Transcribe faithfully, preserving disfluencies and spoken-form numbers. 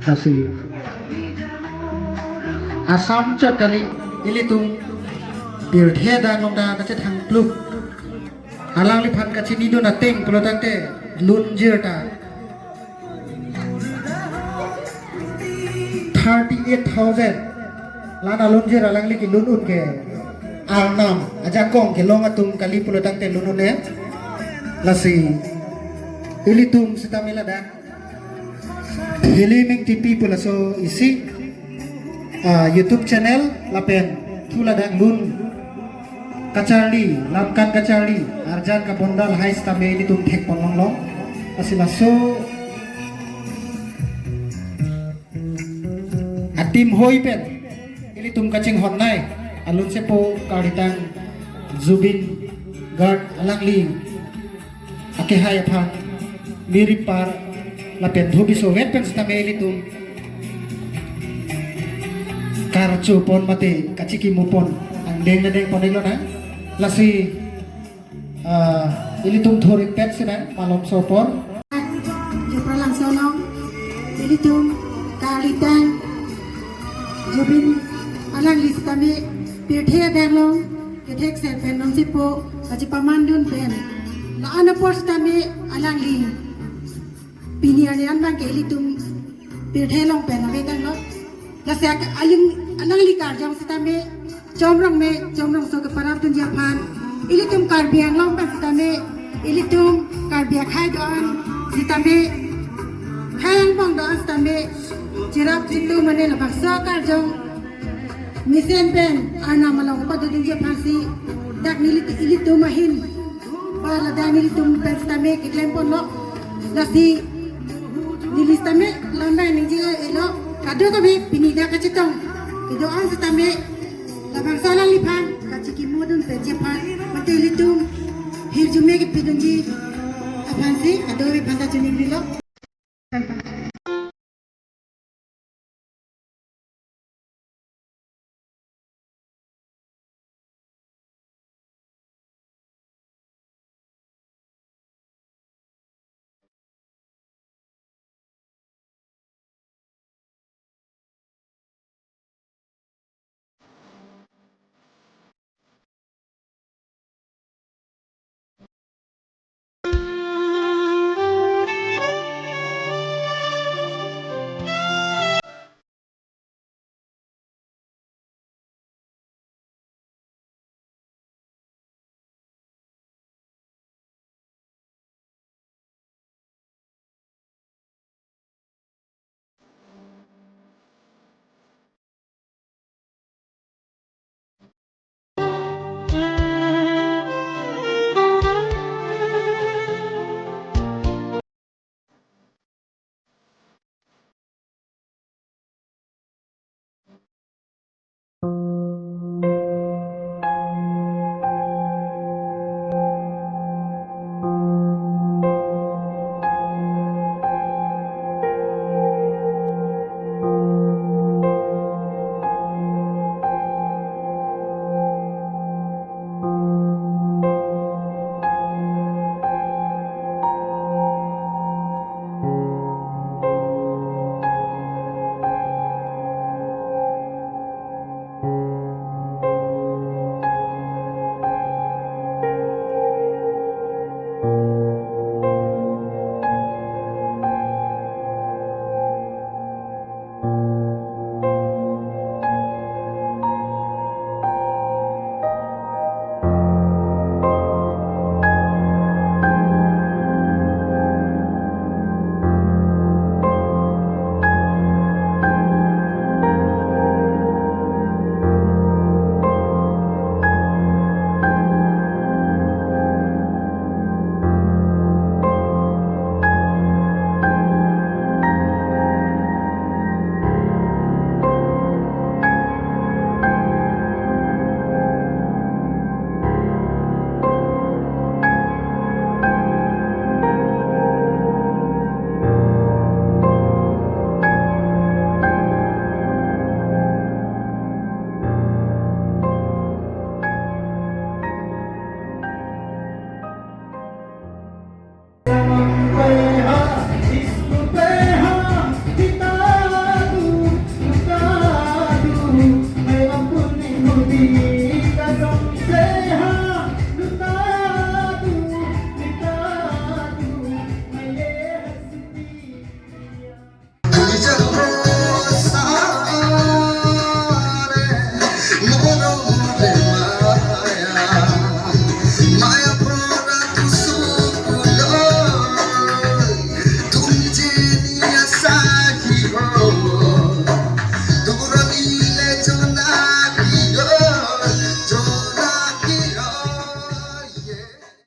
Lasi Assam chot kali, ilitum pirthe adang along ta kachethang pluk. Alangliphan kachinidun ateng pulotangte lunjir ta thirty-eight thousand. La-an alunjir alangli kelun un ke Arnam ajakong kelong atum kali pulotangte lun un-e. Lasi ilitum sitame ladak Thili Ming T P pu laso isi, ah, YouTube channel lapen thu ladak lun kacharli, lamkan kacharli, arjan kabonda lahai sitame ilitum thekpon longlong. Lasi laso a-team hoi pen ilitum kachinghon nai, alunsepo karlitang Zubeen Garg alangli akehai aphan, miripar lapen dhubi sovet pen sitame ilitum karchopon mate kachikimopon angdeng nadeng pon-iklo na. Lasi, ah, ilitum thur-ik pet sinang malom sopor. Jupra Langso along ilitum karlitang Zubeen alangli sitame pirthe adang along kethek ser pen nonsipo kachipamandun pen la-an apor sitame alangli pini arni an abang ke ilitum pirthe along pen ave tanglo. Lasi ak-, aling alangli karjong sitame Chomrong me, Chomrongso keparap dunji aphan, ilitum Karbi Anglong pen sitame, ilitum Karbi akhai do-an sitame, khei angbong do-an sitame cherap chitu mane labangso karjong mesen pen Arnam along kepadodunji aphansi dak neli, ilitum ahin ba ladak nelitum pen sitame keklem ponlo. Lasi neli sitame lambai ningje-elo, kadokave pini dak kachetong kedo-an sitame labangso alangliphan kachikimodun peji aphan mate ilitum hirjume kepidunji aphansi kadokave aphan ta chiningrilo.